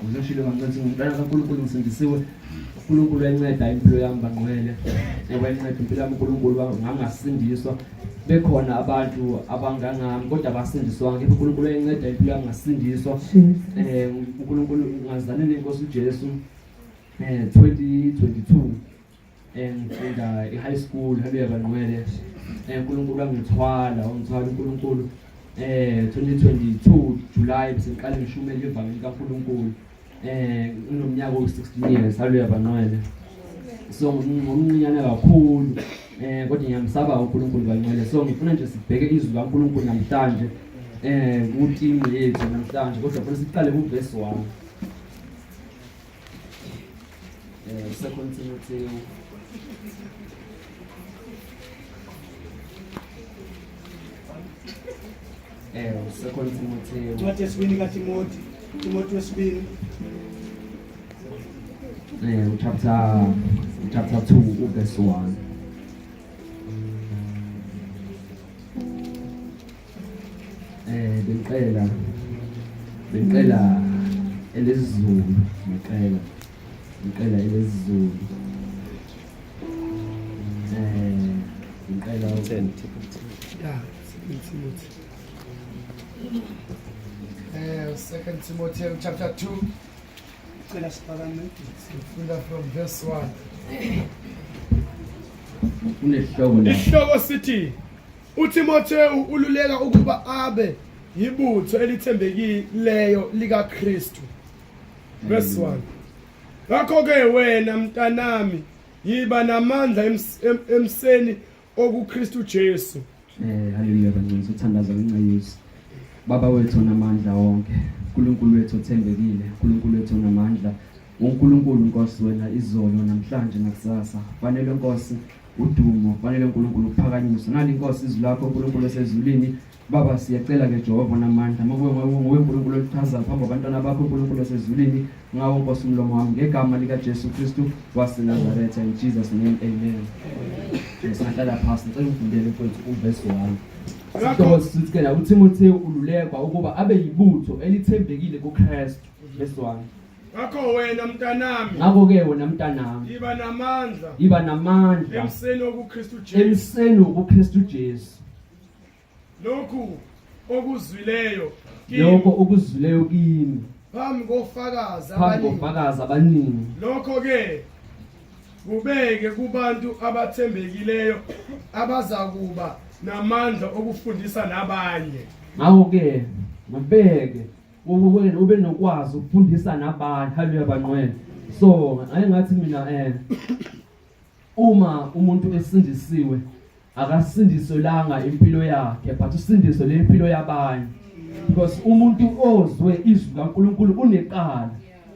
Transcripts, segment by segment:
Ngizoshilo ngangithi ngumntwana kaNkulunkulu ngisindisiwe. uNkulunkulu uyanceda impilo yami bangcwele. Wayenceda impilo yami uNkulunkulu ngangasindiswa. Bekhona abantu abangangami kodwa abasindiswanga. Kepha uNkulunkulu uyanceda impilo yami ngasindiswa. uNkulunkulu ngazane nenkosi uJesu 2022 ngifunda i-high school haleluya bangcwele uNkulunkulu wangithwala wangithwala uNkulunkulu 2022 July bese ngiqale ngishumele ivangeli kaNkulunkulu nginomnyaka owu-16 years haleluya bangcwele so ngomncinyane kakhulu kodwa ngiyamsaba uNkulunkulu bangcwele so ngifuna nje sibheke izwi kaNkulunkulu namhlanje ku-team yethu namhlanje kodwa funa siqale ku-verse 1 Second Timothy Second Timothy Incwadi yesibini kaTimoti, Timoti wesibini chapter 2 verse 1. Bengicela bengicela elesiZulu ngicela ngicela elesiZulu ngicela Yeah, Second Timothy. Second Timothy chapter 2 Cela siphakame. sifunda from verse 1. Kunesihloko la. Isihloko sithi uTimothewu ululeka ukuba abe yibutho elithembekileyo likaKristu. Verse 1. Ngakho-ke wena mntanami yiba namandla emseni okuKristu Jesu. Haleluya bangcwele sithandaza ngenxa yesu. Baba wethu onamandla wonke, uNkulunkulu wethu othembekile, uNkulunkulu wethu onamandla. UNkulunkulu Nkosi wena izolo namhlanje nakusasa. Fanele Nkosi udumo, fanele uNkulunkulu ukuphakanyiswa. Nali Nkosi izwi lakho uNkulunkulu osezulwini. Baba siyacela ke Jehova onamandla, makuwe nguwe uNkulunkulu olichazayo phambi kwabantwana bakho uNkulunkulu osezulwini, ngawo Nkosi umlomo wami ngegama lika Jesu Kristu waseNazaretha, in Jesus name amen. Singahlala phansi, ngicela ungifundele mfowethu uverse 1. Sihloko sithi ke la uThimothewu ululekwa ukuba abe yibutho elithembekile kuKristu. Verse 1. Ngakho wena mntanami, Ngakho-ke wena mntanami, yiba namandla yiba namandla emseni wokuKristu Jesu. emseni wokuKristu Jesu. Lokhu okuzwileyo kimi Lokho okuzwileyo kimi Phambi kofakazi phambi abaningi. kofakazi abaningi, lokho ke kubeke kubantu abathembekileyo abazakuba namandla okufundisa nabanye. Ngakho-ke ngibeke wena ube nokwazi ukufundisa nabanye. Haleluya bangcwele. So ngake ngathi mina uma umuntu esindisiwe akasindiselanga impilo yakhe but usindiswe le impilo yabanye, because umuntu ozwe izwi kaNkulunkulu uneqala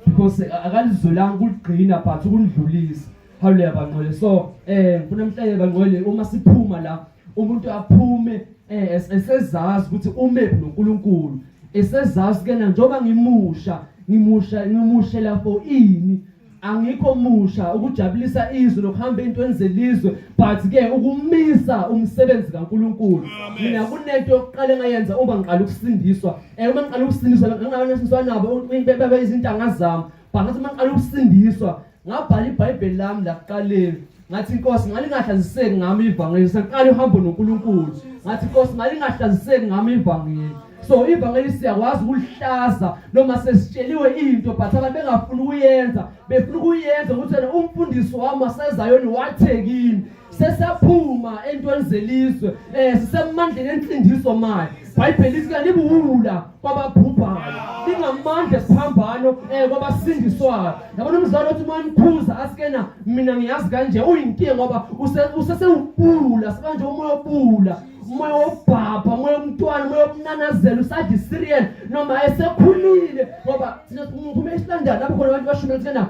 because akalizwelanga ukuligcina but ukulidlulisa. Haleluya bangcwele. So ngifuna namhlanje bangcwele uma siphuma la umuntu aphume esezazi ukuthi umephi noNkulunkulu, esezazi kena njengoba ngimusha ngimusha ngimushela for ini, angikho musha ukujabulisa izwe nokuhamba entweni zelizwe but ke ukumisa umsebenzi kaNkulunkulu. Mina kunento yokuqala engayenza uma ngiqala ukusindiswa, uma ngiqala ukusindiswa ngingabanasindiswa nabo bebe izintanga zami, but ngathi uma ngiqala ukusindiswa ngabhala iBhayibheli lami lakuqaleni, ngathi inkosi ngalingahlaziseki ngami ivangeli, saqala uhambo noNkulunkulu, ngathi inkosi ngalingahlaziseki ngami ivangeli. So ivangeli siyakwazi ukulihlaza noma sesitsheliwe into but abantu bengafuni ukuyenza, befuna ukuyenza ukuthi wena umfundisi wami waseZayoni wathe kimi. Sesaphuma entweni zelizwe, sisemandleni ensindiso manje. Bhayibheli lithi kanibuwula kwababhubhayo, lingamandla esiphambano kwabasindiswayo. Yabona umzali othi uma nikhuza asikena mina ngiyazi kanje uyinkinga ngoba usesewubula sekanje umoya obula, umoya wobhabha, umoya womntwana, umoya wokunanazela, usadla i-cereal noma esekhulile, ngoba thina siphume esilandana lapho khona abantu bashumela thina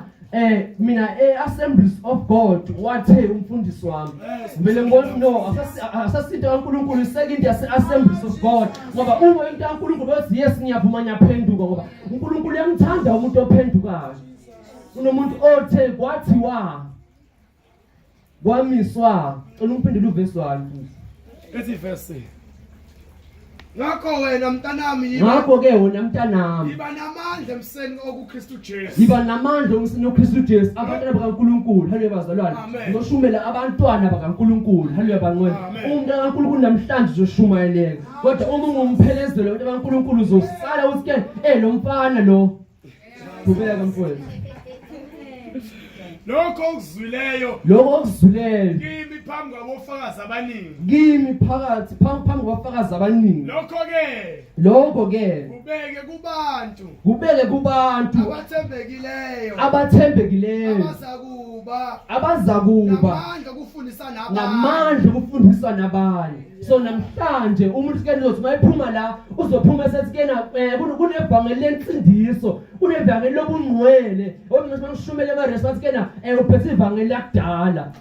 mina Assemblies of God wathe umfundisi wami kumele ngibone no asasinto kaNkulunkulu isekinto yase Assemblies of God, ngoba uma into kaNkulunkulu bathi yes ngiyavuma ngiyaphenduka, ngoba uNkulunkulu uyamthanda umuntu ophendukayo. Unomuntu othe kwathiwa kwamiswa, cela ungiphendule uvesi 1 futhi. Ethi verse. Ngakho wena mntanami yiba Ngakho ke wena mntanami yiba namandla emseni okuKristu Jesu. yiba namandla omsini uKristu Jesu abantwana bakaNkuluNkulu haleluya bazalwane Amen. uzoshumela abantwana bakaNkuluNkulu haleluya bangcwele Amen. umntwana kaNkuluNkulu namhlanje uzoshumayeleka kodwa uma ungumphelezelo abantu bakaNkuluNkulu uzosala uthi ke eh lo mfana lo qhubeka mfowethu Lokho okuzwileyo lokho okuzwileyo kimi phambi kwabofakazi abaningi. kimi phakathi phambi phambi kwabafakazi abaningi Lokho ke lokho ke kubeke kubantu kubeke kubantu Abathembekileyo abathembekileyo abazakuba abazakuba namandla okufundisa nabanye. ngamandla ukufundisa nabanye so namhlanje umuntu ke uzothi mayephuma la uzophuma esethi kena eh, kunebhangeli lensindiso kunevangeli lobungcwele okungathi mangishumele ema restaurant kena eh, uphethe ivangeli lakudala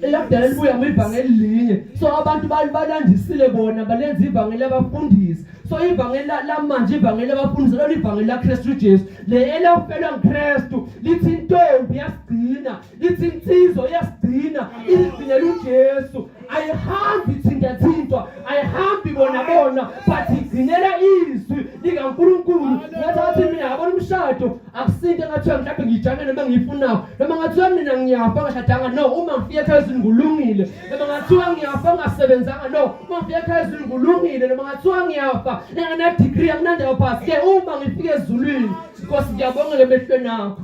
elakudala libuya ngivangeli linye so abantu balandisile bona balenza ivangeli labafundisi so ivangeli lamanje ivangeli labafundisi lolu ivangeli laKristu Jesu le elafelwa nguKristu lithi intombi yasigcina lithi insizwa iyasigcina izigcinela uJesu ayihambi thintathintwa ayihambi bona bona but igcinela izwi likaNkulunkulu ngathi athi mina yabona umshado akusinto engathiwa mhlawumbe ngijane noma ngiyifunayo noma ngathiwa mina ngiyafa ngashadanga no uma ngifika ekhaya ezulwini ngulungile noma ngathiwa ngiyafa ngasebenzanga no uma ngifika ekhaya ezulwini ngulungile noma ngathiwa ngiyafa ngingana degree anginandawo phasi ke uma ngifika ezulwini Nkosi ngiyabonga emehlweni akho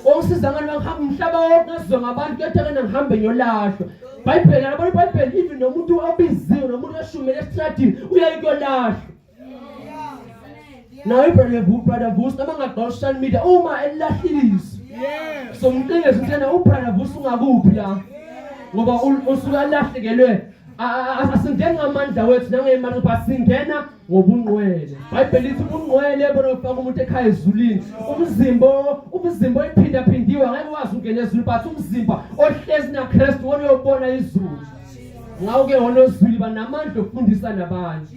Ongisiza ngani ngihamba umhlaba wonke ngazizwa ngabantu kuyathe ngihambe ngiyolahlwa. Bhayibheli yabona iBhayibheli even nomuntu obiziwe nomuntu oshumele estradini uyaye kuyolahlwa. Nawe brother brother Vusi noma ngagqoka social media uma elahliliswa. Yes. So mqinge ukuthi yena ubrother Vusi ungakuphi la? Ngoba usuke alahlekelwe asingeni ngamandla wethu nangemali ngoba singena ngobungqwele Bhayibheli lithi ubungqwele bona ufaka umuntu ekhaya ezulwini umzimba umzimba oyiphindaphindiwe angeke wazi ungena ezulwini but umzimba ohlezi naKristu wona uyobona izulu ngawo ke wona ozwili banamandla okufundisa nabanye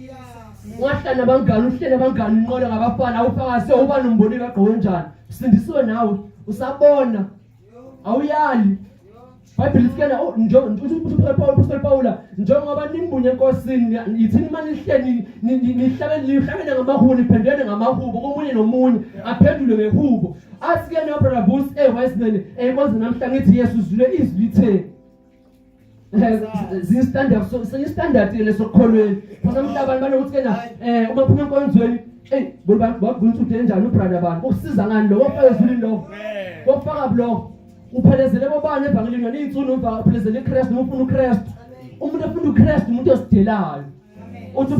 ungahlala nabangani uhlele abangani unqola ngabafana awufakaze uba nombonile agqoke njani usindisiwe nawe usabona awuyali Bible lithi kena oh, uthi Paul njengoba nimbunye enkosini yithini uma nihleli nihlabele nihlabele ngamahubo niphendulene ngamahubo komunye nomunye aphendule ngehubo athi ke no brother Bruce eh Wiseman eh konze namhla ngithi Yesu uzwile izwi litheni zistandard so standard lesokholweni phasa umhlabani banokuthi kena eh uma phuma enkonzweni ey bona bagcina ukuthi enjani ubrother bani ukusiza ngani lo wafaka ezulwini lo wafaka lo uphelezele bobani evangelini wena iy'nsunu uphelezele iKristu noma ufuna uKristu umuntu ofuna uKristu umuntu osidelayo uthi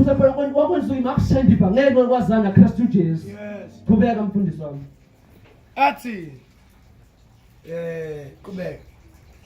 wakwenza uyimakushenda ivangeli kwazana naKristu Jesu qhubeka mfundisi wami athi qhubeka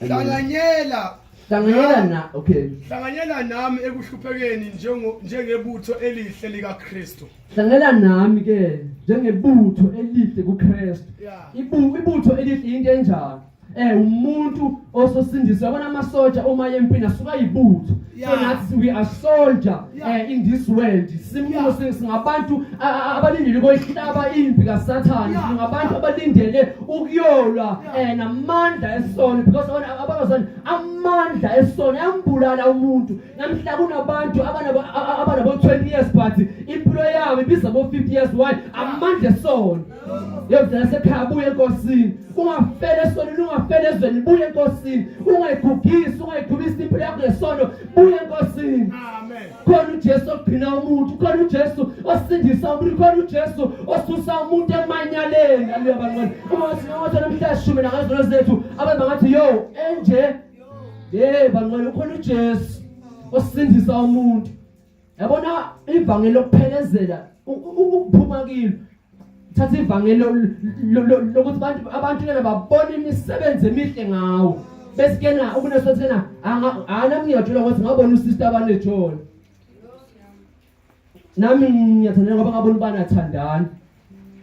hlanganyela hlanganyela na okay hlanganyela nami ekuhluphekeni njengo njengebutho elihle likaKristu hlanganyela nami ke njengebutho elihle kuKristu ibutho elihle into enjalo umuntu ososindiswa yabona amasoja uma yempini asuka yibutho so nathi we are soldier in this world simulo singabantu abalindele koyihlaba impi kaSathane singabantu abalindele ukuyolwa namandla esono because abazana amandla esono ayambulala umuntu namhla kunabantu abanabo abanabo 20 years but impilo yabo ibiza bo 50 years why amandla esono yebo sekhaya buye enkosini ungafela esonweni ungafela ezweni buye enkosini ungayigugisi ungayigubisi impilo yakho ngesono buye enkosini amen khona uJesu ogcina umuntu khona uJesu osindisa umuntu khona uJesu osusa umuntu emanyaleni haleluya bangcwele uma singawathi namhla shumi nangezono zethu abantu bangathi yo enje hey bangcwele ukhona uJesu osindisa umuntu yabona ivangeli lokuphelezela ukuphuma kilo thatha ivangeli lokuthi abantu abantu lena babona imisebenzi emihle ngawo bese kena ukunesothena anami ngiyajula ukuthi ngabona usister abanejona nami ngiyathandana ngoba ngabona ubani athandana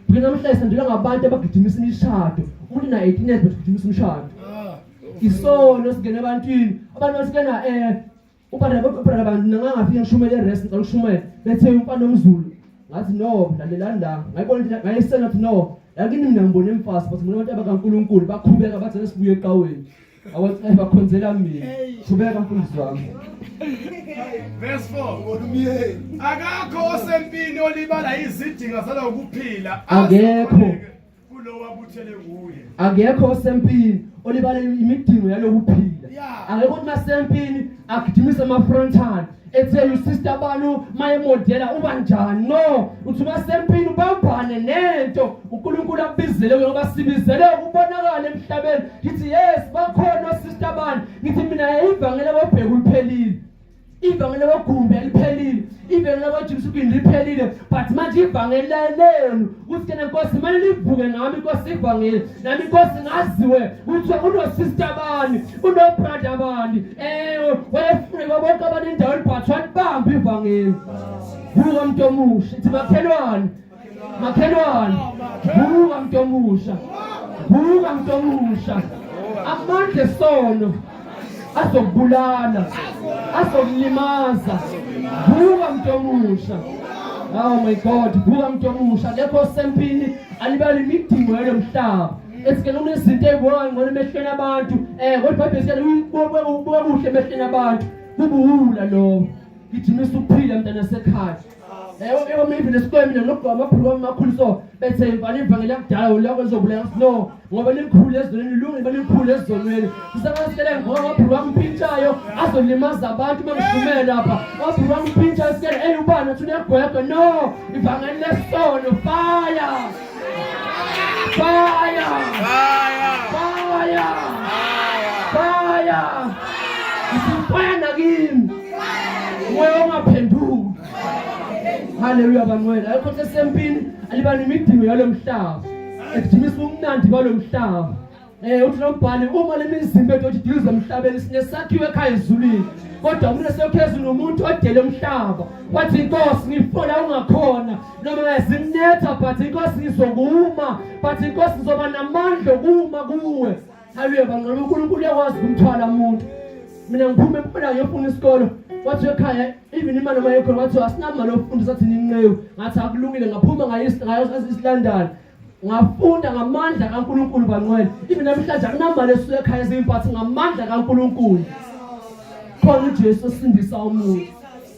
because namhlanje sandula ngabantu abagijimisa imishado umuntu na 18 years but ugijimisa umshado ah. isono singena ebantwini abantu basikena Ubaba ubaba bantu ngangafika ngishumele rest ngicela ukushumayela bethe umfana omzulu ngathi no lalelani la ngayibona ngayisena ngathi no lakini mina ngibone emfasi but ngibona abantu abakaNkuluNkulu bakhubeka bathi sibuye eqaweni Awathi bakhonzela mina. Qhubeka mfundisi wami. Verse 4. Ubona umyeni. Akakho osempini olibala izidingo zalokuphila. Akekho. Kulowo abuthele kuye. Akekho osempini olibala imidingo yalokuphila. Yeah. Akekho uthi masempini agijimise ama-frontal ethe usister banu mayemodela uba njani no uthi masempini ubambane nento uNkulunkulu akubizele kuyo ngoba sibizele ukubonakala emhlabeni ngithi yes bakhona osister bani ngithi mina ivangele kobheka uliphelile ivangeli lakwaGumbi aliphelile ivangeli lakwaJimsukini liphelile but manje ivangeli lenu ukuthi kena nkosi manje livuke ngami inkosi ivangeli nami inkosi ngaziwe ukuthi unosister bani unobrother bani eh wayefuneka bonke abantu endaweni but walibamba ivangeli vuka mntu omusha ithi makhelwane makhelwane vuka mntu omusha vuka mntu omusha amandla esono azokubulala azokulimaza vuka mntu omusha oh my god vuka mntu omusha lekho sempini alibali imidingo yalo mhlaba esikele unezinto ey'bona ngcono emehlweni abantu um kodwa ibhayibheli sikele ubuka kuhle emehlweni abantu kubuwula lowo gijimisa ukuphila mntana sekhaya Ewe ewe maybe lesikole mina nokugqoka amabhuluku ami amakhulu so bethe imfana ivangeli yakudala uloko ezobulala no ngoba likhulu ezonweni lilungile ngoba likhulu ezonweni kusangasikele ngoba amabhuluku ami mpintshayo azolimaza abantu uma ngishumele lapha amabhuluku ami mpintshayo sikele eyi ubani athi unegwegwe no ivangeli lesono fire fire fire fire fire nakimi umoya ongaphenduki Haleluya bangcwele. Ayikho sesempini alibani imidingo yalomhlaba. Egijimisa umnandi balomhlaba. Eh uthi lombhali uma lemizimba ethu othi emhlabeni sinesakhiwo ekhaya ezulwini. Kodwa umuntu esephezulu umuntu odele umhlaba. Wathi inkosi ngifola ungakhona noma ngiyazinetha but inkosi ngizokuma but inkosi ngizoba namandla okuma kuwe. Haleluya bangcwele uNkulunkulu uyakwazi ukumthwala umuntu. Mina ngiphume empela ngiyofuna isikolo. Wathi ekhaya even imali uma yekhona wathi asinamali yokufundisa thina inqewu. Ngathi akulungile ngaphuma ngayo isilandana. Ngafunda ngamandla kaNkulunkulu bangcwele. Even namhlanje akunamali esuke ekhaya ezimpathu ngamandla kaNkulunkulu. Khona uJesu osindisa umuntu.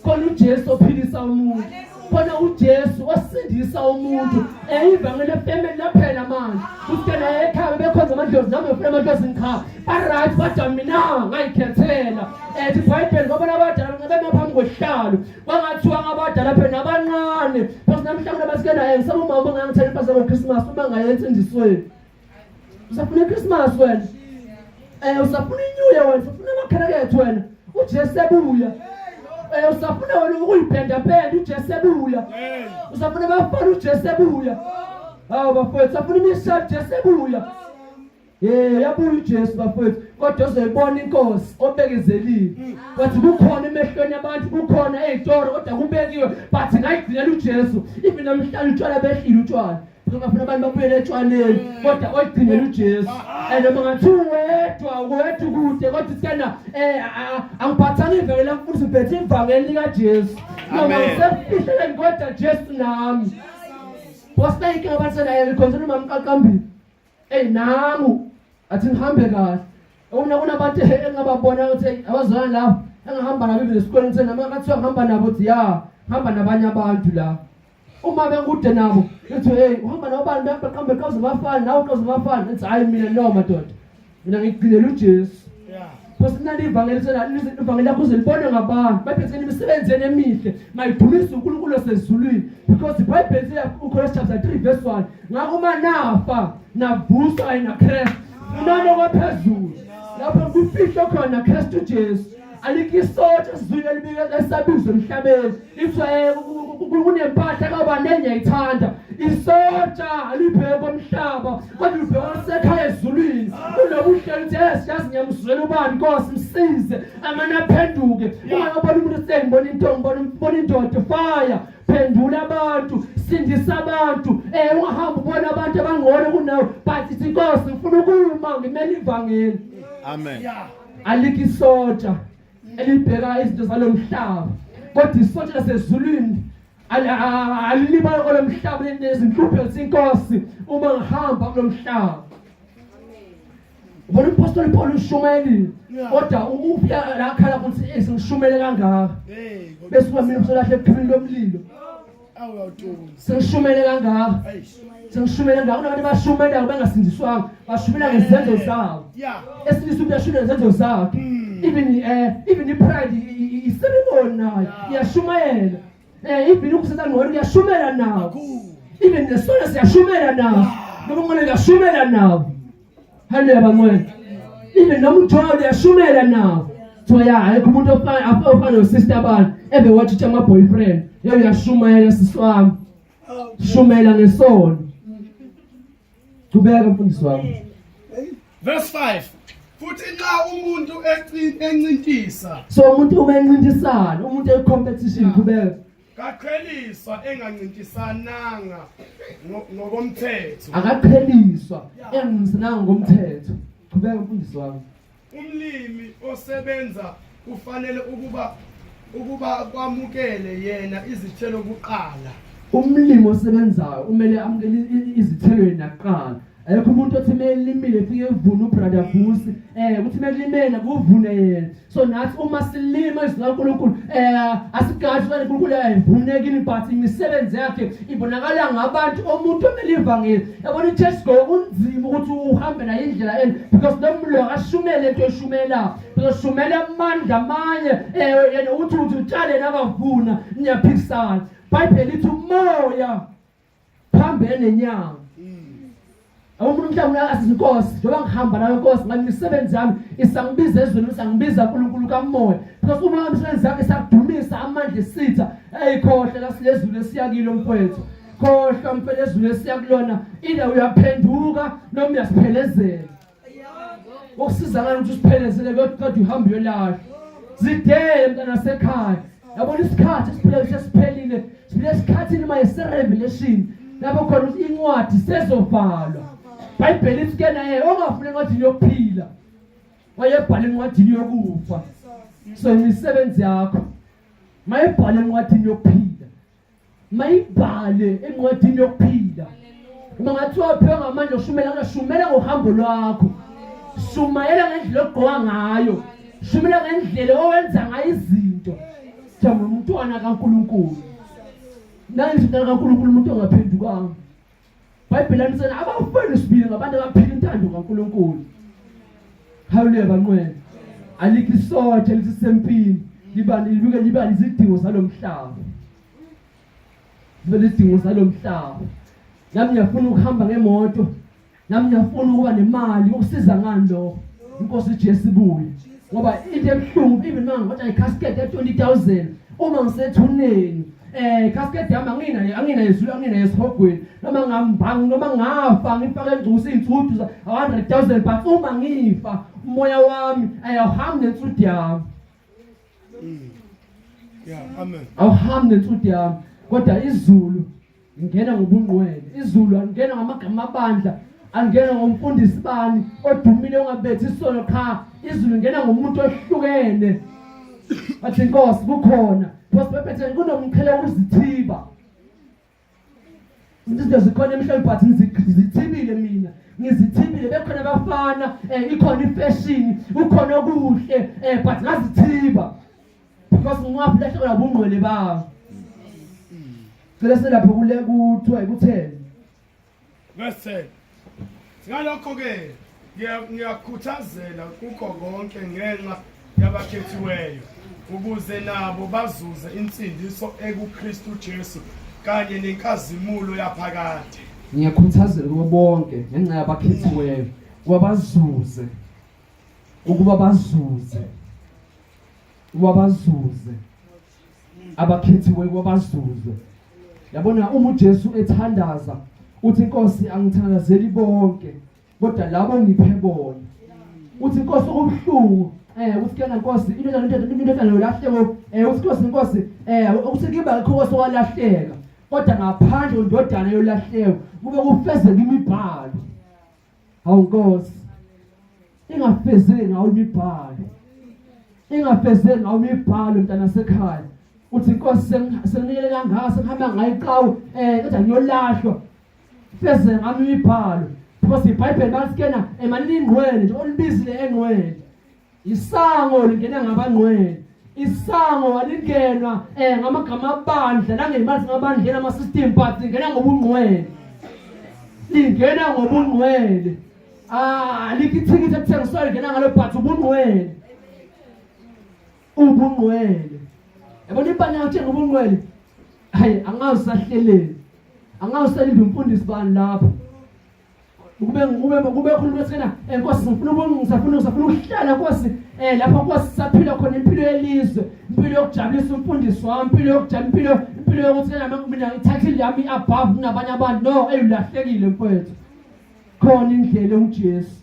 Khona uJesu ophilisa umuntu. Khona uJesu osindisa umuntu. Eyivangeli efemeli laphela manje. Uthi naye ekhaya bekhonza amadlozi nami ngifuna amadlozi ngicha. Ba right kodwa mina ngayikhethela. Ethi iBhayibheli ngoba abadala beme phambi kwesihlalo. Kwangathiwa ngabadala phela nabancane. Phela namhlanje kunabathi naye ngisaba umama ongangithela impahla ngoChristmas uma ngaye ensindisweni. Usafuna iChristmas wena. Eh usafuna iNew Year wena, usafuna amakherekethe wena. UJesu ebuya. Eh usafuna wena ukuyipenda penda uJesu ebuya. Usafuna abafana uJesu ebuya. Hawu bafowethu, usafuna imishado uJesu ebuya. Eh yabuya uJesu bafowethu kodwa uzoyibona inkosi obekezelile. Wathi kukhona emehlweni abantu kukhona ezitoro kodwa kubekiwe but ngayigcinela uJesu. Even namhlanje utshwala behlile utshwala. Ngingafuna abantu babuyele etshwaleni kodwa oyigcinela uJesu. And noma ngathi uwedwa uwedwa kude kodwa isikana eh angiphathanga ivangeli lamfundisi ngiphethe ivangeli likaJesu. Noma ngisefihleleni kodwa Jesu nami. Wasina inkinga abantu senaye likhonzela umamqaqambili. Ey nangu athi ngihambe kahle. Uma kunabantu engababona ukuthi abazwana lapho engihamba nabo even esikoleni sena uma kathiwa ngihamba nabo uthi ya hamba nabanye abantu la. Uma bengikude nabo ngithi hey uhamba nabo bani baqambe qhaza bafana nawe qhaza bafana ngithi hayi mina no madoda. Mina ngigcinela uJesu. Yeah. Nkosi nali ivangeli sena ivangeli lakho uzolibona ngabantu baphethe imisebenzi yenu emihle mayidumise uNkulunkulu osezulwini because iBhayibheli lithi uColossians chapter 3 verse 1 ngakho uma nafa navuswa kanye naKristu funani okwaphezulu lapho kufihlwe khona Kristu Jesu alikho isotsha esizwini elibika esabizwa emhlabeni ithiwa eh, kunempahla kabani engiyayithanda isotsha alibheke komhlaba kodwa libheke osekhaya ezulwini kunobuhlelo ukuthi yes yazi ngiyamzwela ubani nkosi msize amane aphenduke ungabona umuntu sengibona into ngibona ngibona indoda fire phendula abantu sindisa abantu eh ungahamba ubona abantu abangcono kunawe but ithi inkosi ngifuna ukuma ngimele ivangeli amen alikho isotsha elibheka izinto zalomhlaba kodwa isotsha lasezulwini alilibala kolomhlaba nezinhlupheko zinkosi uma ngihamba kulomhlaba. Ubona umpostoli Paul ushumayelile kodwa ufika la khala ukuthi eh sengishumele kangaka. Bese kuba mina usolahle ephini lomlilo. Sengishumele kangaka. Sengishumele kangaka kunabantu abashumelayo bengasindiswanga, bashumela ngezenzo zabo. Esilisa umuntu ashumele ngezenzo zakhe. Even even ipride iceremony nayo iyashumayela. Even ukusenza ngcono kuyashumela nawo. Even nesono siyashumela nawo. Noma ungcono kuyashumela nawo. Haleluya bangcwele. Even noma ujolo uyashumela nawo. Kuthiwa ya ayikho umuntu ofana ofana nosister bani ebe watshintsha ama boyfriend. Yebo uyashumayela sisi wami. Shumela ngesono. Qhubeka mfundisi wami. Verse 5 Futhi nxa umuntu encintisa So umuntu uma encintisana, umuntu e competition qhubeka. Kaqheliswa engancintisananga ngokomthetho. Akaqheliswa engancintisananga ngokomthetho. Qhubeka mfundisi wami. Umlimi osebenza kufanele ukuba kwamukele yena izithelo kuqala. Umlimi osebenzayo kumele amukele izithelo yena kuqala. Ayikho umuntu othi melimile efike evuna ubrother Vusi ukuthi melimele kuvune yena. So nathi uma silima izwi likaNkulunkulu asigashi ukuthi uNkulunkulu ayivune kini but imisebenzi yakhe ibonakala ngabantu omuntu omele ivangeli. Yabona i-church go kunzima ukuthi uhambe nayo indlela en because lo mlo akashumele into eshumela. Uzoshumela amandla amanye yena uthi utshale nabavuna niyaphikisana. Bible lithi umoya phambene nenyama. Umuntu mhlawumbe athi inkosi njengoba ngihamba nawe Nkosi ngani imisebenzi yami isangibiza ezweni isangibiza uNkulunkulu kamoya because uma imisebenzi yakhe isakudumisa amandla esitha eyikhohle lasilezulu esiyakilo mfowethu khohlwa mfela ezulu esiyakulona either uyaphenduka noma uyasiphelezela Ukusiza ngani ukuthi usiphelezele kodwa uhambe uyolahla. Zidele mntana sekhaya. Yabona isikhathi esiphila sesiphelile. Siphila esikhathini manje se-revelation. Lapho khona ukuthi incwadi sezovalwa. Bhayibheli lithi ke naye ongafuni encwadini yokuphila wayebhala encwadini yokufa. So imisebenzi yakho mayibhale encwadini yokuphila. Mayibhale encwadini yokuphila. Uma ngathiwa uphiwe ngamandla oshumela kuyashumela ngohambo lwakho. Shumayela ngendlela ogqoka ngayo. Shumela ngendlela owenza ngayo izinto. Njengomntwana kaNkulunkulu. Nangithi umntwana kaNkulunkulu umuntu ongaphendukanga. Bhayibheli lamisela abafowenu sibili ngabantu abaphila intando kaNkulunkulu. Haleluya banqwele. Alikho isotsha elisempini liba libuke liba izidingo zalomhlaba. Zibe izidingo zalomhlaba. Nami ngiyafuna ukuhamba ngemoto. Nami ngiyafuna ukuba nemali ukusiza ngani lokho. Inkosi uJesu ibuye. Ngoba into ebuhlungu even manje kodwa icasket ya 20000 uma ngisethuneni casket yami angina angina yezulu angina yesihogweni noma ngambang noma ngafa ngifake engcusi insudu za 100000 but uma ngifa umoya wami ayawuhambi nensudu yami. Yeah, amen. Awuhambi nensudu yami kodwa izulu Ngena ngobungqwele. Izulu alingena ngamagama amabandla, alingena ngomfundisi bani odumile ongabethi isono qha. Izulu ngena ngomuntu ohlukene. Bathi inkosi kukhona. Because bephethe kunomqhele wokuzithiba. Izinto zikhona emhlabeni but ngizithibile mina. Ngizithibile bekhona abafana ikhona ifashion, ukhona okuhle but ngazithiba. Because ngingaphi lahlekelwa ubungqwele bami. Cela selapho kule kuthiwa ikutheni. Verse 10. Ngalokho ke ngiyakhuthazela kukho konke ngenxa yabakhethiweyo ukuze nabo bazuze insindiso ekuKristu Jesu kanye nenkazimulo yaphakade. Ngiyakhuthazela kubo bonke ngenxa yabakhethiweyo ukuba bazuze ukuba bazuze ukuba bazuze abakhethiwe ukuba bazuze. Yabona uma uJesu ethandaza uthi inkosi angithandazeli bonke kodwa labo ngiphe bona. Uthi inkosi okubuhlungu uthi kena inkosi indodana yolahleko uthi inkosi inkosi ukuthi kiba akho sowalahleka kodwa ngaphandle indodana yolahleko kube kufezeka imibhalo. Hawu Nkosi, ingafezeki ngawo imibhalo, ingafezeki ngawo imibhalo mntana sekhaya. Uthi Nkosi senginikele kangaka sengihamba ngayo iqhawe kodwa ngiyolahlwa. Feze ngami imibhalo. Because iBhayibheli balisikena emanini ingcwele nje olibizile engcwele. Isango lingena ngabangcwele. Isango alingenwa ngamagama abandla nangeyimali zingabandleni ama system but lingena ngobungcwele. Lingena ngobungcwele. Ah, alikho ithikithi ekuthengiswayo lingena ngalo but ubungcwele. Ubungcwele. Yabona ibandla ngithenga ubungcwele. Hayi angazi sahleleni. Angazi salinde umfundisi bani lapho. Kube kube kube khona ukuthi kena enkosi ngifuna ubungisafuna ngisafuna ukuhlala nkosi lapho nkosi saphila khona impilo yelizwe impilo yokujabulisa umfundisi wami impilo yokujabula impilo impilo yokuthi kena mina ngithathile yami above kunabanye abantu no eyulahlekile mfowethu khona indlela enguJesu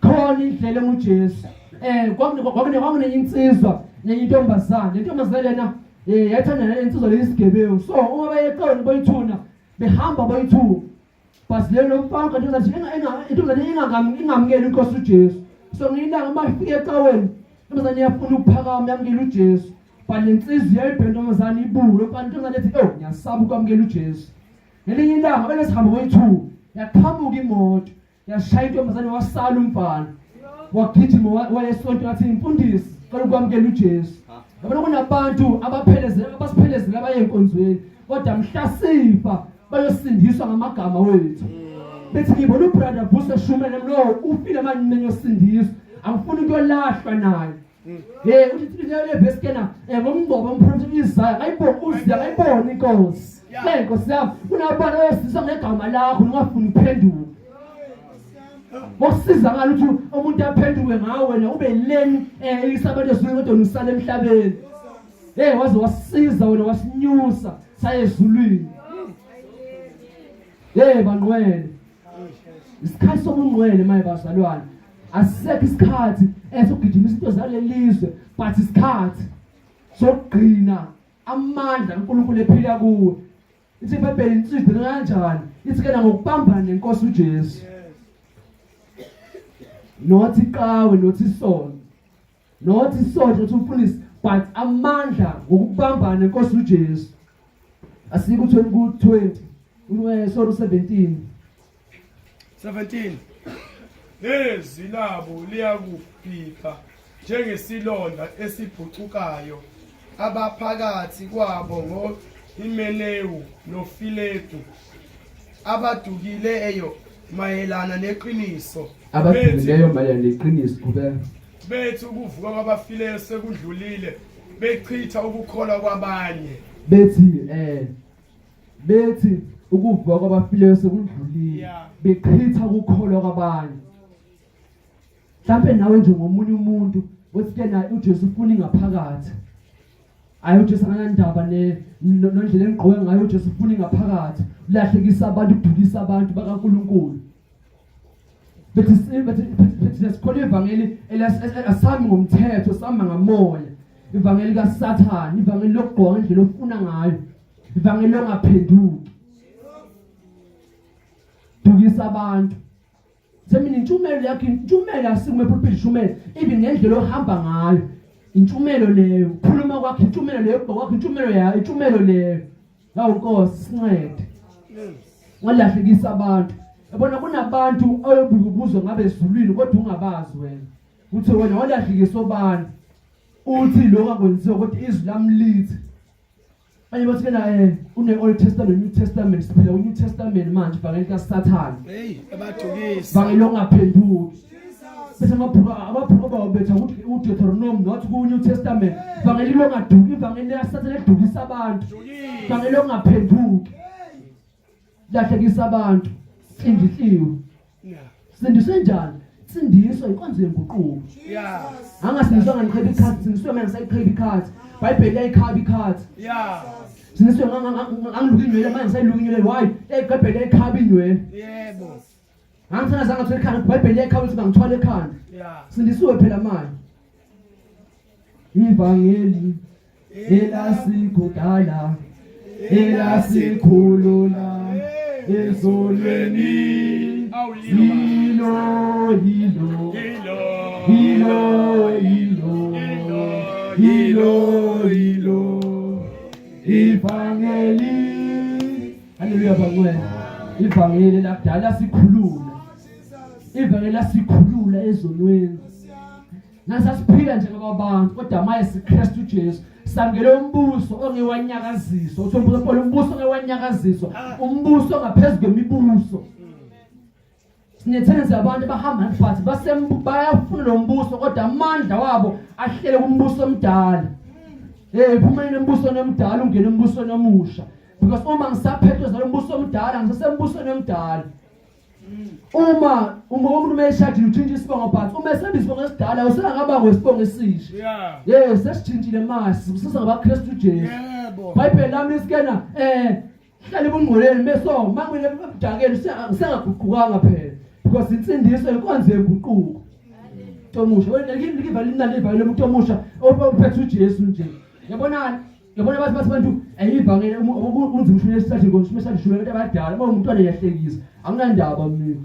khona indlela enguJesu kwakunenye insizwa nenye intombazane lentombazane lena yayithanda nale nsizwa lesigebengu so uma bayeqona boyithuna behamba boyithuna But leyo lomfana intombazane intombazane ingamukeli inkosi uJesu. So ngilanga uma ifika ecaweni intombazane iyafuna ukuphakama yamukela uJesu. But le nsizwa iyayibheka intombazane ibuke mfana intombazane ethi oh ngiyasaba ukwamukela uJesu. Ngelinye ilanga belesihamba koyi-2 yaqhamuka imoto yashaya intombazane wasala umfana wagijima wayesonto wathi mfundisi cela ukwamukela uJesu yabona kunabantu abaphelezela abasiphelezela abaye enkonzweni kodwa mhla sifa bayosindiswa ngamagama wethu bethi ngibona ubrother Vusi eshumele lo ufile manje mina ngiyosindiswa angifuni ukuyolahlwa naye Hey uthi le verse kena ngomngcobo umprofeti Isaiah ngayibona uziya ngayibona inkosi. Le nkosi yami kunabantu oyosizwa ngegama lakho ungafuni ukuphenduka. Ngokusiza ngalo ukuthi umuntu aphenduke ngawe wena ube leni isabantu ezulwini kodwa usale emhlabeni. Hey waze wasiza wena wasinyusa saye ezulwini. Hey banqwele. Isikhathi sobungcwele maye bazalwane. Asisekho isikhathi esokugijimisa into zalelizwe but isikhathi sokugcina amandla kaNkulunkulu ephila kuwe. Ithi iBhayibheli insizwe kanjani? Ithi kena ngokubambana nenkosi uJesu. Not iqhawe not isono. Not isonto not umfundisi but amandla ngokubambana nenkosi uJesu. Asiku 20 sorry 17 17 Nezwi labo liyakubhibha njengesilonda esibhucukayo abaphakathi kwabo ngoHimenewu noFiletu abadukileyo mayelana neqiniso abadukileyo mayelana neqiniso qhubeka bethi ukuvuka kwabafileyo sekudlulile bechitha ukukholwa kwabanye bethi bethi ukuvuka kwabafileyo sekudlulile bechitha ukukholwa kwabanye mhlampe nawe nje ngomunye umuntu uthi ke naye uJesu ufuna ingaphakathi ayi uJesu akanandaba nendlela engigqoke ngayo uJesu ufuna ingaphakathi ulahlekisa abantu udukisa abantu bakaNkuluNkulu bethi bethi sikholwa ivangeli asami ngomthetho sihamba ngamoya ivangeli kaSathane ivangeli lokugqoka indlela ofuna ngayo ivangeli longaphenduki dukisa abantu semina intshumelo yakho intshumelo asikume pulpit ishumelo even ngendlela ohamba ngayo intshumelo leyo khuluma kwakho intshumelo leyo kubha kwakho intshumelo yayo intshumelo leyo Hawu Nkosi sincede. Ngalahlekisa abantu. Yabona kunabantu oyobuka ubuzwe ngabe ezulwini kodwa ungabazi wena. Uthi wena walahlekisa obani? Uthi lokho akwenziwa kodwa izwi lami lithi. Abanye bathi kena une Old Testament New Testament siphila ku New Testament manje ibhangeli kaSathane. Hey abadukisa. Bhangeli ongaphenduki. Bese amabhuku amabhuku abawabetha ukuthi uDeuteronomy not ku New Testament. Ivangeli longaduki ivangeli likaSathane elidukisa abantu. Ivangeli longaphenduki. Lahlekisa abantu. Sindisiwe. Sindiswe njani? Sindiswe inkonzo yenguquko. Yeah. Angasindiswa nganiqheba ikhathi, sindiswe mina ngisayiqheba ikhathi. Bhayibheli liyayikhaba ikhathi. Yeah. Sindiswe ngangiluka inywele manje ngisayiluka inywele. Why? Ibhayibheli liyayikhaba inywele. Yebo. Ngangithanda zangathwala ekhanda, iBhayibheli liyayikhaba ukuthi bangithwala ekhanda. Yeah. Sindisiwe phela manje. Ivangeli elasikudala elasikhulula ezolweni yilo yilo yilo yilo yilo yilo ivangeli. Haleluya bangcwele. Ivangeli lakudala sikhulula. Ivangeli lasikhulula ezonweni. Nasasiphila njengabantu kodwa manje siKristu Jesu samukele umbuso ongewanyakaziswa. Uthi umbuso Paul umbuso ongewanyakaziswa, umbuso ngaphezulu kwemibuso. Sinethenzi abantu abahamba nathi but bayafuna lo mbuso kodwa amandla wabo ahlele kumbuso omdala. Hey phumeni embusweni omdala ungene embusweni omusha. Because uma ngisaphethwe zalo mbuso omdala ngisasembusweni omdala. Uma uma umuntu mayeshadile utshintsha isibongo but uma esebizwa isibongo esidala usengakaba ngwesibongo esisha. Yeah. Yes, sesitshintshile manje sisisa ngabaKristu Jesu. Yebo. Bible lami lisikena hlala ebungqweleni meso mangwele ebudakeni usengaguqukanga phela because insindiso inkonzo yeguquko. Tomusha wena likiva limnandi ivangeli lomuntu omusha ophethe uJesu nje. Yabonani? Yabona bathi bathi abantu ayivangeli unzima ushune esihlathi ngomshumi esihlathi shune abantu abadala uma umntwana uyahlekisa anginandaba mina.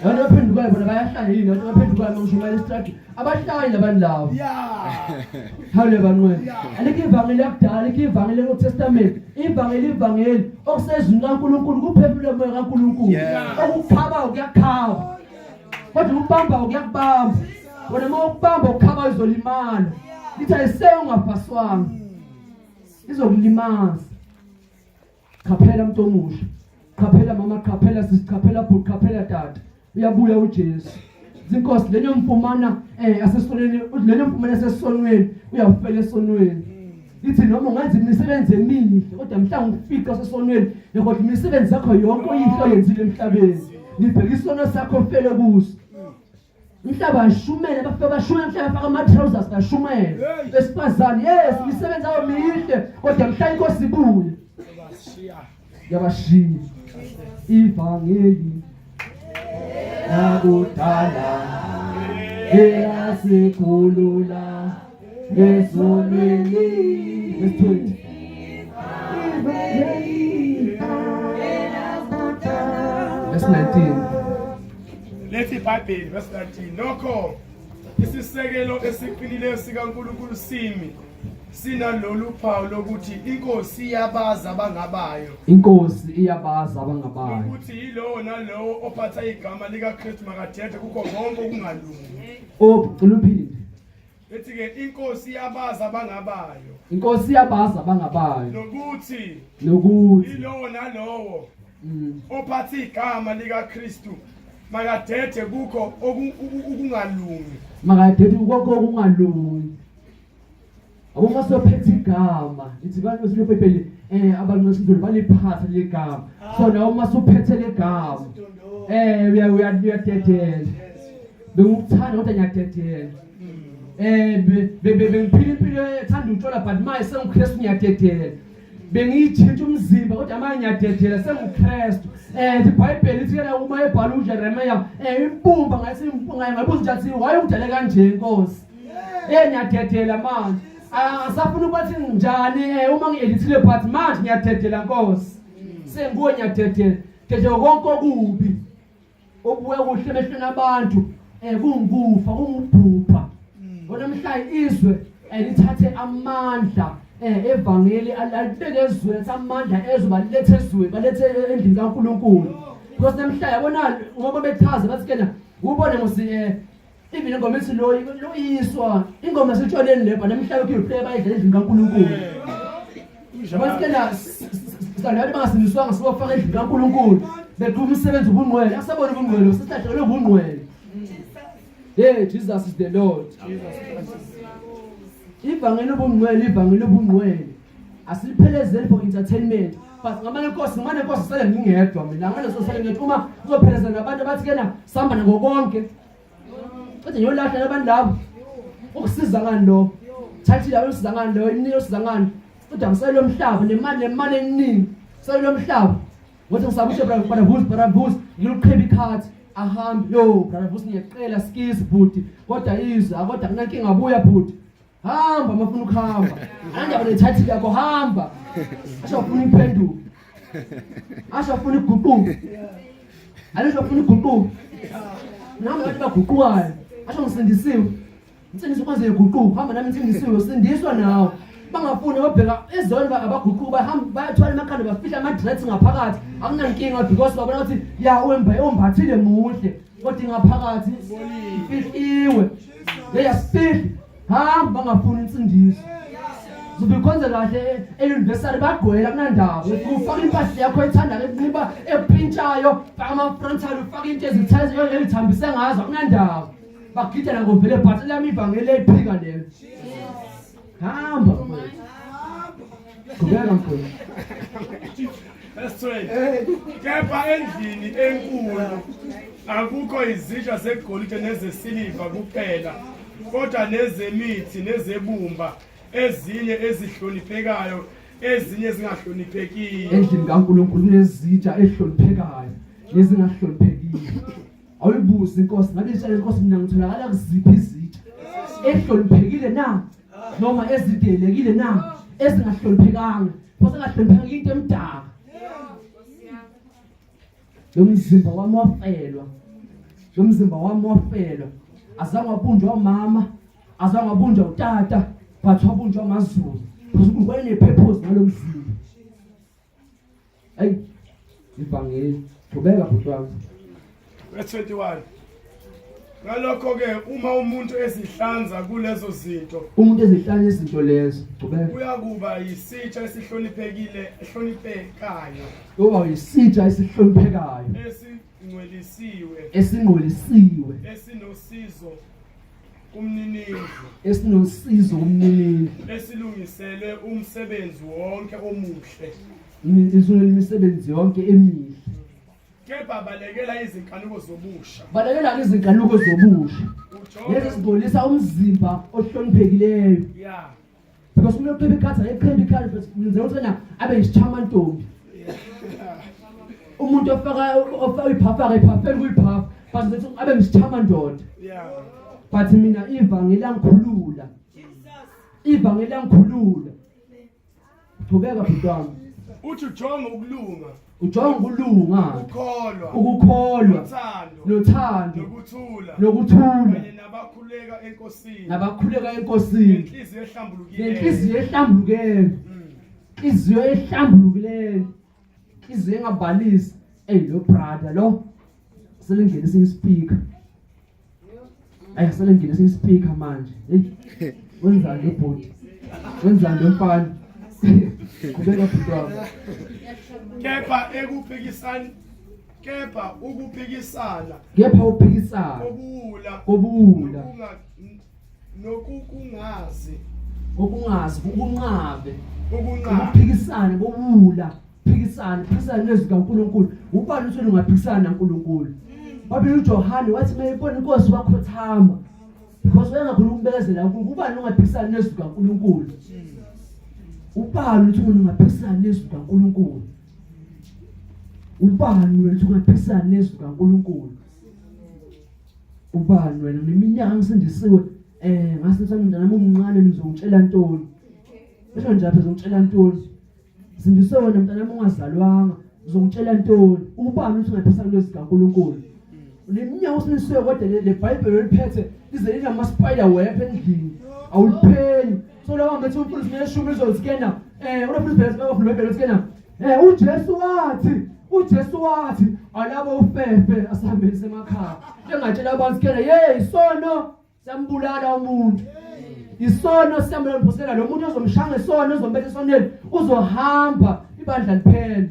Abantu abaphendukayo bona bayahlanya yini abantu abaphendukayo uma ngishumayela esihlathi abahlanye labantu labo. Yeah. Hawule banqwele. Alikho ivangeli lakudala, alikho ivangeli le-Old Testament. Ivangeli ivangeli okusezwini kaNkulunkulu kuphefumule umoya kaNkulunkulu. Okukhabayo kuyakhaba. Kodwa ukubamba kuyakubamba. Wena uma ukubamba ukhaba uzolimala. Lithi ayise ungafaswanga. Izokulimaza. Qaphela mntu omusha. Qaphela mama, qaphela sisi, qaphela bhuti, qaphela tata. Uyabuya uJesu. Inkosi lenye mfumana asesonweni, uthi lenye mfumana esesonweni, uyawufela esonweni. Ithi noma ungenza imisebenzi emihle kodwa mhlawumbe ufica usesonweni, kodwa imisebenzi yakho yonke oyihlo oyenzile emhlabeni. Ngibheka isono sakho ufele kuso. Umhlaba ashumele bafike bashumele umhlaba bafaka ama trousers bashumele. Besifazane yes imisebenzi yabo mihle kodwa mhla inkosi ibuye. Yabashiya. Ivangeli lakudala elasikhulula ezonweni. Verse 20. Ivangeli Verse 19. Lethi iBhayibheli verse 19 nokho isisekelo esiqinileyo sikaNkulunkulu simi sinalolu phawu lokuthi inkosi iyabazi abangabayo Inkosi iyabazi abangabayo. ukuthi yilowo nalowo ophatha igama likaKristu makathethe kukho konke okungalungi Oh, cela uphinde. Ethi ke inkosi iyabazi abangabayo Inkosi iyabazi abangabayo. nokuthi Nokuthi yilowo nalowo ophatha igama likaKristu makadede kukho ukungalungi. Makadede kukho okungalungi. Abo masophethe igama ithi bantu sebhayibheli abantu besindulu baliphatha legama. So nawe uma suphethe legama uya uya uyadedela. Bengikuthanda kodwa ngiyadedela. Bengiphila impilo ethanda utshwala but manje sengiKristu ngiyadedela. Bengiyithinta umzimba kodwa manje ngiyadedela sengiKristu. IBhayibheli lithi yena uma ebhala uJeremiah impumba ngathi impunga ngabuza nje athi why ungidale kanje Nkosi. Ngiyadedela manje. Asafuna ukuthi njani uma ngiedithile but manje ngiyadedela Nkosi. Senguwe ngiyadedela. Dedela konke okubi. Okubuye kuhle emehlweni abantu kungukufa kungubhubha. Kodwa mhla izwe lithathe amandla evangeli alibeke ezweni athi amandla ezwe balilethe ezweni balethe endlini kaNkulunkulu. Because namhla yabona ngoba bechaza bathi kena ubone musi even ingoma ethi lo loyiswa ingoma esitshwaleni le bana namhla lokhu iplay bayidla endlini kaNkulunkulu. Bathi kena sangathi bangasindiswanga sibafaka endlini kaNkulunkulu beqhuba umsebenzi ubungqwele asabona ubungqwele sesihlahlekelwe ubungqwele. Hey Jesus is the Lord. Ivangeli ubungqwele ivangeli ubungqwele. Asiliphelezeli for entertainment. But ngamane Nkosi ngamane Nkosi sale ngingedwa mina ngale sosale ngedwa uma uzophelezela nabantu abathi kena sihamba nako konke. Kodwa ngiyolahla abantu labo. Ukusiza ngani lo? Thathile usiza ngani lo? Imnike usiza ngani? Kodwa ngisele lomhlaba nemali nemali eningi. Sele lomhlaba. Ngothi ngisabushe brother Vusi brother Vusi ngiluqheba ikhathi ahambe yo brother Vusi ngiyaqela skis bhuti kodwa izwe akodwa kunankinga buya bhuti hamba mafuna ukuhamba andaba nethathi yakho hamba asho ufuna impendulo asho ufuna iguquko alisho ufuna iguquko nami abantu baguqukayo asho ngisindisiwe Insindiswa kwanze iguquko hamba nami insindisiwe usindiswa nawe bangafuni babheka ezona abaguquka bahamba bayathwala emakhanda bafihla ama-dreads ngaphakathi akunankinga because babona ukuthi ya wemba ombathile muhle. Kodwa ingaphakathi ifihliwe. Leyasifihli. Hamba bangafuni insindiso. Uzobe ukhonze kahle e-university bagqwela kunandawo. Ufaka impahla yakho oyithanda ekunxiba eprintshayo, faka ama-frontal, ufaka into ezithayo ezithambise ngazo akunandawo. Bagidela ngovele but lami ivangeli ephika lelo. Hamba mfowethu. Qhubeka mfowethu. Verse 20. Kepha endlini enkulu akukho izitsha zegolide nezesiliva kuphela, kodwa nezemithi nezebumba, ezinye ezihloniphekayo, ezinye ezingahloniphekiyo. Endlini kaNkulunkulu kunezitsha ezihloniphekayo nezingahloniphekiyo. Awuyibuzi inkosi ngabe itshela inkosi mina ngitholakala kuziphi izitsha ehloniphekile na noma ezidelekile na ezingahloniphekanga phose engahloniphekanga into emdaka lo mzimba wami wafelwa lo mzimba wami wafelwa azange wabunjwa umama azange wabunjwa utata but wabunjwa amazulu because wayenepurpose ngalo mzimba. Hey, ivangeli. Qhubeka bhuti wami. Verse 21. Ngalokho ke uma umuntu ezihlanza kulezo zinto, Umuntu ezihlanza izinto lezo. Qhubeka. uyakuba yisitsha esihloniphekile, ehloniphekayo, Uba yisitsha esihloniphekayo, esingcwelisiwe, esingcwelisiwe, esinosizo kumninindlu, esinosizo kumninindlu, esilungiselwe umsebenzi wonke omuhle. Isunele imisebenzi yonke emihle. Kepha balekela izinkanuko zobusha. Balekela izinkanuko zobusha. Lezi zingcolisa umzimba ohloniphekileyo. Yeah. Because umuntu oqheba ikhathi ayeqheba ikhathi but ngenzela ukuthi wena abe yisithamantombi. Umuntu ofaka ofaka iphafa akayiphafeli kuyiphafa but ngithi abe ngisithamandoda. Yeah. But mina ivangeli langikhulula. Ivangeli langikhulula. Qhubeka bhuti wami. Uthi ujonge ukulunga. Ujonge ukulunga. Ukukholwa. Ukukholwa. Nothando. Nothando. Nokuthula. Nokuthula. Kanye nabakhuleka enkosini. Nabakhuleka enkosini. Nenhliziyo ehlambulukileyo. Nenhliziyo ehlambulukileyo. Inhliziyo ehlambulukileyo. Inhliziyo engabalisi. Ey lo brother lo selingenisa ispeaker. Ayi selingenisa ispeaker manje. Hey wenzani lo bhuti? Wenzani lo mfana? Qhubeka bhuti wami. Kepha ekuphikisani kepha ukuphikisana Kepha uphikisana kobuwula kobuwula nokukungazi kokungazi ukunqabe ukunqaba ukuphikisana kobuwula phikisana phikisana nezwi kaNkuluNkulu ubani uthi ungaphikisana naNkulunkulu Babili uJohane wathi mayebona inkosi wakhothama because wayengakhona ukubekezela uNkulunkulu ubani ungaphikisana nezwi kaNkulunkulu ubani uthi ungaphikisana nezwi kaNkulunkulu ubani wena uthi ungaphikisana nezwi kaNkulunkulu ubani wena neminyaka ngisindisiwe eh ngase mntana umncane ngizongitshela ntoni Esho nje apha uzongitshela ntoni Sindiswe wena mntanami ungazalwanga uzongitshela ntoni ubani uthi ungaphisa kulezi kaNkuluNkulu uneminyaka usindisiwe kodwa le Bhayibheli oliphethe lize linama spider web endlini awuliphenyi so lawa ngithi umfundisi neshumi lizoziskena eh unofundisi phela sibafunda iBhayibheli usikena eh uJesu wathi uJesu wathi alabo ufefe asihambeni semakhaya engatshela abantu sikena hey sono Siyambulala umuntu. Isono siyambulala mphosela lo muntu ozomshaya ngesono ozombetha esonweni uzohamba ibandla liphele.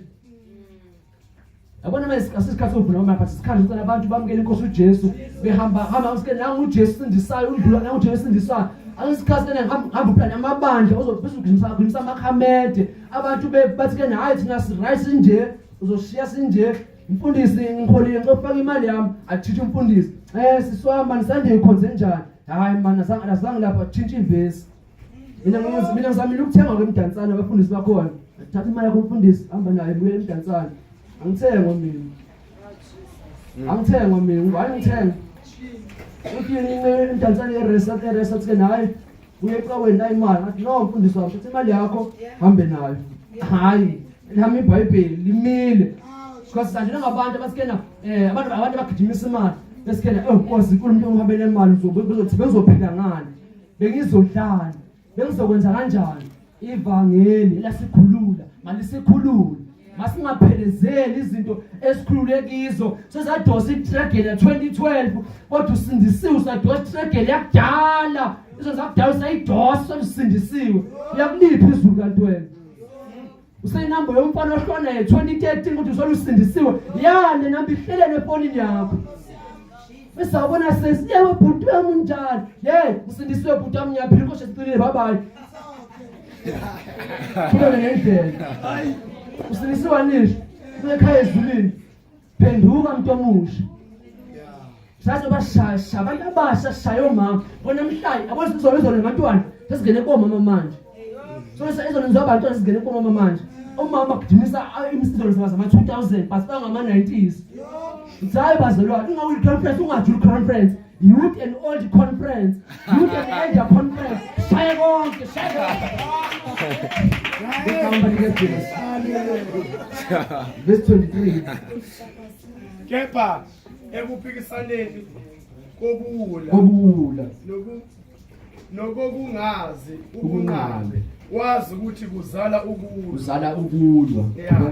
Yabona manje asisikhathi sokuvuna uma but isikhathi sicela abantu bamukele inkosi uJesu behamba hamba usike nangu uJesu sindisayo undlula nangu uJesu sindisayo akusikhathi lena ngihamba uplana amabandla uzobese ugijimisa ugijimisa amakhamede abantu bathi ke hayi thina si right sinje uzoshiya sinje Mfundisi ngikholile ngicela ufake imali yami athintshe umfundisi. Eh sisi wami mani Sunday ukhonze njani? Hayi mani azange azange lapha thintshe ivesi. Mina ngizi mina ngizamile ukuthenga kwemdansana abafundisi bakhona. Thatha imali yakho umfundisi hamba nayo buyela emdansana. Angithengwa mina. Angithengwa mina ngubani ngithenga? Uthi emdansana eresort eresort ke naye uye ecaweni nayi imali ngathi no mfundisi wami thatha imali yakho hambe nayo hayi lami iBhayibheli limile because sanje ngabantu abasikena eh abantu abantu abagijimisa imali besikena eh Nkosi uNkulunkulu uhambele imali uzothi bengizophila ngani bengizodlala bengizokwenza kanjani ivangeli lasikhulula malisikhulule. Masingaphelezeli izinto esikhulule kizo. Sesadosa itrageli ya 2012 kodwa usindisiwe, usadosa itrageli yakudala. Izo zakudala usayidosa usindisiwe. Uyakuliphi izulu kanti wena? Usenamba yomfana ohlwana ye-2013 ukuthi usolusindisiwe. Ya le namba ihlelele efonini yakho. Besawubona sesi, yebo bhuti wami unjani? Hey, usindisiwe bhuti wami ngiyaphila inkosi esiqinile bye bye. Thulele ngendlela. Usindisiwe anisho. Unekhaya ezulwini. Phenduka mntu omusha. Saze bashasha abantu abasha shaya omama. Kona namhlanje yabo sizolo izolo nabantwana sesingene komama manje. So izolo ngizoba abantwana sesingene komama manje. Umama kudinisa imisizo zama 2000 but bangama 90s. Hayi bazalwane ungawuli conference ungajuli conference. Youth and old conference, youth and elder conference. Shaye konke, shaye konke. Verse 23. Kepha ekuphikisaneni kobuwula Kobuwula. Nokokungazi ukunqabe. Ukunqabe wazi ukuthi kuzala ukulwa. Uzala ukulwa. Yeah.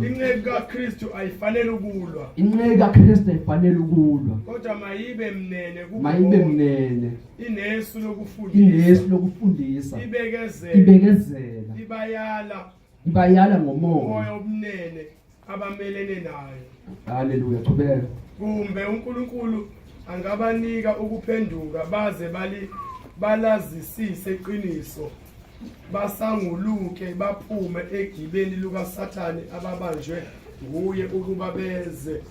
Inceku kaKristu ayifanele ukulwa. Inceku kaKristu ayifanele ukulwa. Kodwa mayibe mnene kubo Mayibe bonke. mnene. Inesu lokufundisa. Inesu lokufundisa. Ibekezela. Ibekezela. Ibayala. Ibayala ngomoya. Umoya obumnene abamelene nayo. Haleluya, qhubeka. Kumbe uNkulunkulu angabanika ukuphenduka baze bali balazisise iqiniso basanguluke baphume egibeni lukaSathane ababanjwe nguye ukuba beze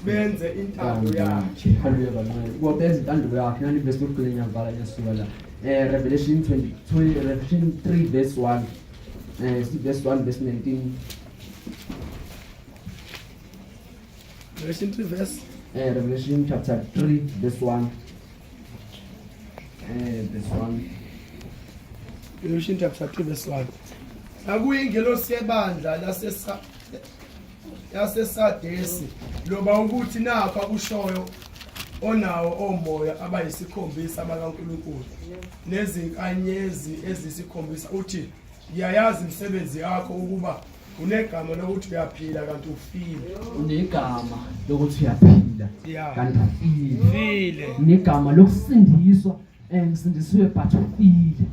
benze intando yakhe. Haleluya bangcwele. Ukuba benze intando yakhe. Nani verse lokugcina ngiyavala ngiyasuka la. Revelation 22, Revelation 3 verse 1. Verse 1 verse 19. Revelation 3 verse Revelation chapter 3 verse 1. Verse 1. Revelation chapter 3 verse 1. Nakuyingelosi yebandla lasesa yaseSadesi loba ukuthi nakho akushoyo onawo omoya abayisikhombisa bakaNkulunkulu nezinkanyezi eziyisikhombisa uthi ngiyayazi imisebenzi yakho ukuba unegama lokuthi uyaphila kanti ufile. Unegama lokuthi uyaphila kanti ufile. Ufile. Unegama lokusindiswa ngisindisiwe but ufile.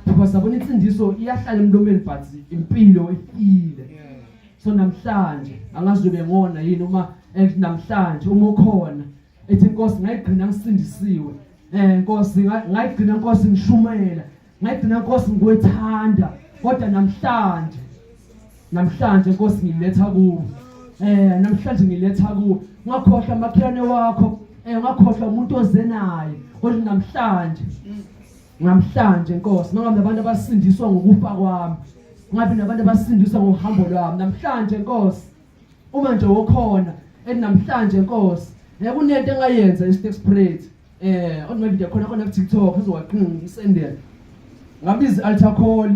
Because yabona insindiso iyahlala emlomeni but impilo ifile. So namhlanje angazi ube ngona yini uma namhlanje uma ukhona ethi inkosi ngayigcina ngisindisiwe. Nkosi ngayigcina Nkosi ngishumela. Ngayigcina Nkosi ngikwethanda kodwa namhlanje namhlanje Nkosi ngiletha kuwe. Namhlanje ngiletha kuwe. Ungakhohlwa amakhelwane wakho, ungakhohlwa umuntu oze naye. Kodwa namhlanje namhlanje Nkosi mangabe nabantu abasindiswa ngokufa kwami, ngabe nabantu abasindiswa ngohambo lwami namhlanje Nkosi. Uma nje ukhona ethi namhlanje Nkosi, kunento engayenza i-steps prayer. On my video khona khona ku TikTok uzowaqinga ngisendele. Ngabiza altar call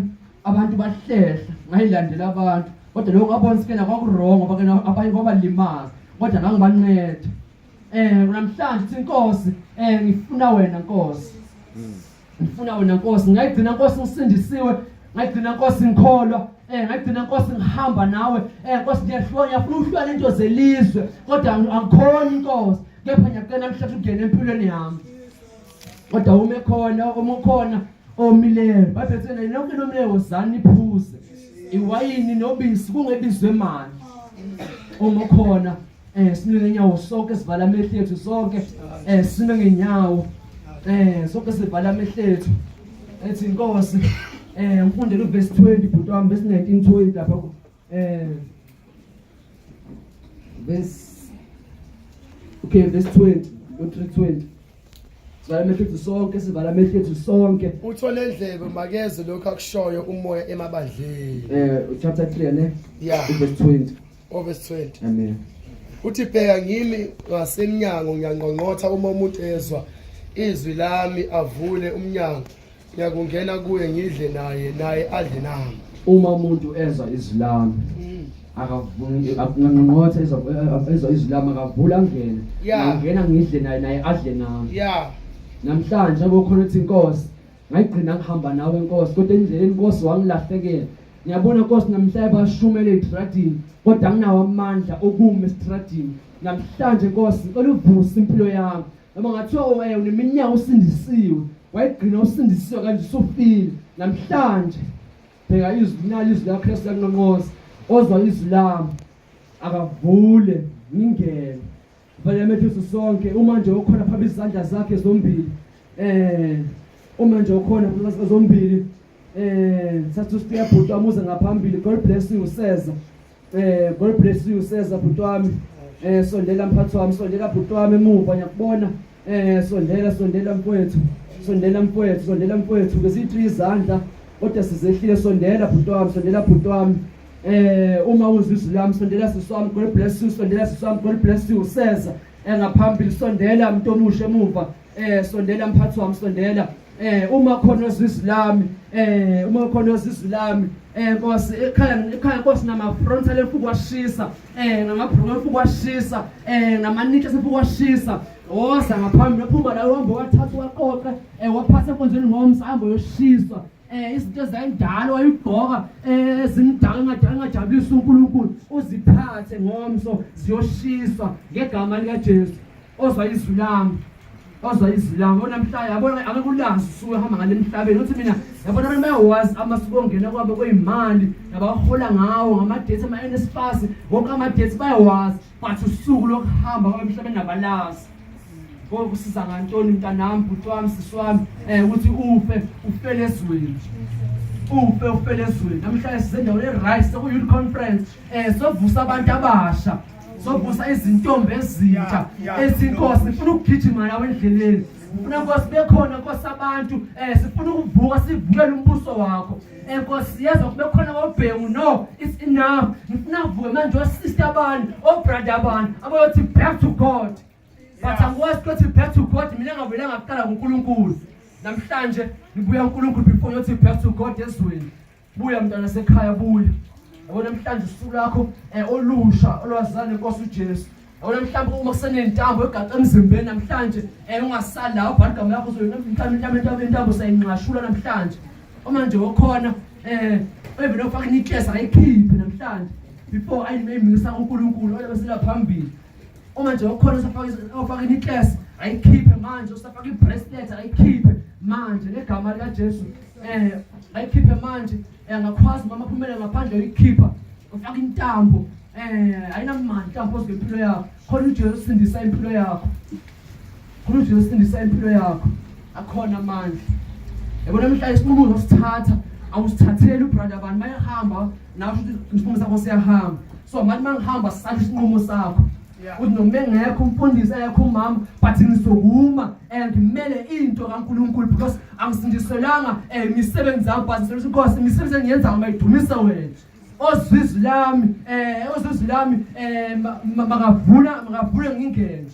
abantu bahlehla ngayilandela abantu kodwa lokho ngabona sikena kwaku wrong ngoba ke abanye kwabalimaza kodwa ngangibanceda. Namhlanje uthi Nkosi ngifuna wena Nkosi. Ngifuna wena Nkosi, ngayigcina Nkosi ngisindisiwe, ngayigcina Nkosi ngikholwa, ngayigcina Nkosi ngihamba nawe. Nkosi ngiyahluka, ngiyafuna ukuhlukana into zelizwe kodwa angikhoni Nkosi. Kepha ngiyacela namhlanje ungene empilweni yami. Kodwa uma ekhona, uma ukhona omileyo, baphethe nonke nomileyo wozani niphuze. Iwayini nobisi kungebizwe mali. Uma ukhona sime ngenyawo sonke sivala amehlo ethu sonke sime ngenyawo sonke sivala amehlo ethu ethi Nkosi ngifundele uverse 20 bhuti wami verse 19 20 lapha verse okay verse 20 u 320 sivala amehlo ethu sonke sivala amehlo ethu sonke. Uthole indlebe makezwe lokho akushoyo umoya emabandleni. Chapter 3 ne? Yeah. Verse 20. Oh, verse 20. Amen. Uthi bheka ngimi ngasemnyango ngiyangqongqotha uma umuntu ezwa izwi lami avule umnyango ngiyakungena kuye ngidle naye naye adle nami. Uma umuntu ezwa izwi lami akavumi akungqongqotha ezwa izwi lami akavula angene. Ngingena ngidle naye naye adle nami. Namhlanje bokhona uthi Nkosi ngayigcina ngihamba nawe Nkosi kodwa endleleni Nkosi wangilahlekela. Ngiyabona Nkosi namhlanje bashumele etradini kodwa anginawo amandla okuma esitradini. Namhlanje Nkosi ngicela uvuse impilo yami. Noma ngathiwa oh, eh, uneminyaka usindisiwe, wayigcina usindisiwe kanje usufile. Namhlanje bheka izwi nalo izwi laKristu lakunqonqoza. Ozwa izwi lami akavule ngingene. Vele amehlo sonke uma nje ukhona phambi izandla zakhe zombili. Eh uma nje ukhona phambi zombili eh sathi usiya bhuti wami uze ngaphambili God bless you seza. Eh God bless you seza bhuti wami. Eh sondela mphathi wami sondela bhuti wami emuva ngiyakubona. Eh sondela sondela mfowethu. Sondela mfowethu sondela mfowethu ke sithi izandla kodwa sizehlile sondela bhuti wami sondela bhuti wami. Eh uma uzwa izwi lami sondela sisi wami God bless you sondela sisi wami God bless you seza engaphambili sondela mntu omusha emuva eh sondela mphathi wami sondela eh uma khona ozwa izwi lami eh uma khona ozwa izwi lami eh Nkosi ekhaya ekhaya Nkosi nama frontal efuku washisa eh nama bronco efuku washisa eh nama niche efuku washisa woza ngaphambili uphuma la uhamba wathatha waqoqa eh waphatha enkonzweni ngomsa hamba uyoshiswa eh izinto ezayindala wayigqoka eh ezimdaka engadala engajabulisa uNkulunkulu uziphathe ngomso ziyoshiswa ngegama lika Jesu ozwa izwi lami ozwa izwi lami onamhlanje yabona akekulazi usuke hamba ngale emhlabeni uthi mina yabona abantu bayawazi amasuku ongena kwabo kweyimali nabahola ngawo ngama-dates ama-NSFAS wonke ama-dates bayawazi but usuku lokuhamba kwabo emhlabeni abalazi kokusiza ngantoni mntanami bhuti wami sisi wami um ukuthi ufe ufele ezweni ufe ufele ezweni namhlanje sisendaweni e-right seku-youth conference um sovusa abantu abasha sovusa izintombi ezintsha ezinkosi sifuna ukugijima nawe endleleni sifuna nkosi bekhona nkosi abantu um sifuna ukuvuka sivukele umbuso wakho um nkosi siyezwa kube khona obhengu no it's enough ngifuna kuvuke manje osister abani obrother abani abayothi back to god but angikwazi ukuthi back to god mina ngavelanga kuqala kuNkulunkulu namhlanje ngibuya uNkulunkulu before ngiyothi back to god ezweni Buya mntana sekhaya buya. Yabo namhlanje usuku lakho eh, olusha olwazana nenkosi uJesu. Yabo namhlanje uma kusenentambo egaqa emzimbeni namhlanje eh ungasali la ubhala igama lakho uzoyintambo intambo intambo intambo sayinqashula namhlanje. Uma nje okhona eh even ofaka inikesa ayikhiphe namhlanje before ayimisa uNkulunkulu oyabe sila phambili. Uma nje okhona osafaka ofaka inikesa ayikhiphe manje usafaka ibracelet ayikhiphe manje ngegama lika Jesu. Eh ayikhiphe manje eh, angakhwazi mama phumele ngaphandle uyikhipha ufaka intambo eh ayinamandla intambo ngempilo yakho khona uJesu usindisa impilo yakho khona uJesu usindisa impilo yakho akhona amandla yabona namhlanje isinqumo uzosithatha awusithatheli ubrother abantu bayahamba nawe ukuthi isinqumo sakho siyahamba so manje mangihamba sisatha isinqumo sakho uthi noma engekho umfundisi ayekho umama but ngizokuma and ngimele into kaNkuluNkulu because angisindiselanga eh, imisebenzi yami but ngisebenzisa inkosi imisebenzi engiyenzayo mayidumise wena ozizwi lami eh ozizwi lami eh makavula makavule ngingene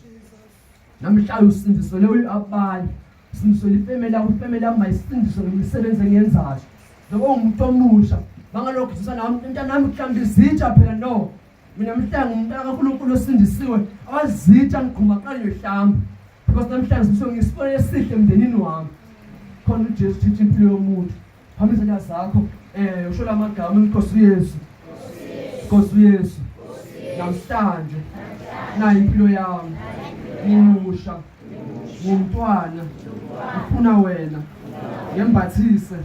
namhlanje usindisele abanye usindisele ifamily yakho ifamily yami mayisindiswe ngemisebenzi engiyenzayo njengoba ungumuntu omusha bangalokhu nami mntanami mhlawumbe izitsha phela no Mina mhlanga umntana kaNkulunkulu osindisiwe awazitha ngiqhuma qale ngiyohlamba because namhlanje ngisuke ngisibonelo esihle emndenini wami khona uJesu thinta impilo yomuntu hamba izandla zakho eh usho lamagama inkosi uYesu Nkosi uYesu namhlanje nayi impilo yami ngimusha ngumntwana ngifuna wena ngembathise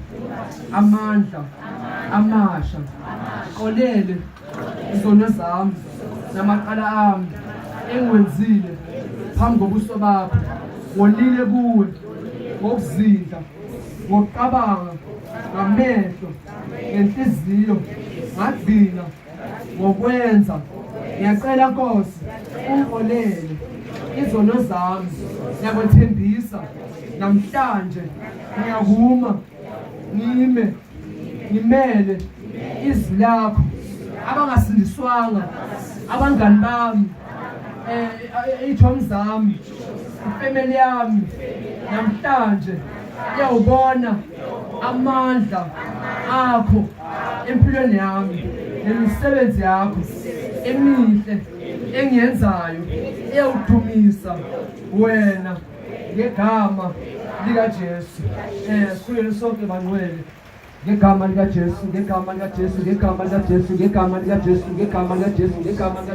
amandla amasha xolele izono zami namaqala ami engiwenzile phambi kobuso bakho wonile kuwe ngokuzindla ngokucabanga ngamehlo ngenhliziyo ngagcina ngokwenza ngiyacela Nkosi ungixolele izono zami ngiyakwethembisa namhlanje ngiyakuma ngime ngimele izwi lakho abangasindiswanga abangani bami eh iy'thomi zami ifamily yami namhlanje iyawubona amandla akho empilweni yami nemisebenzi yakho emihle engiyenzayo iyawudumisa wena ngegama likaJesu eh sikhulele sonke bangcwele. Ngegama likaJesu, ngegama likaJesu, ngegama likaJesu, ngegama likaJesu, ngegama likaJesu, ngegama lika.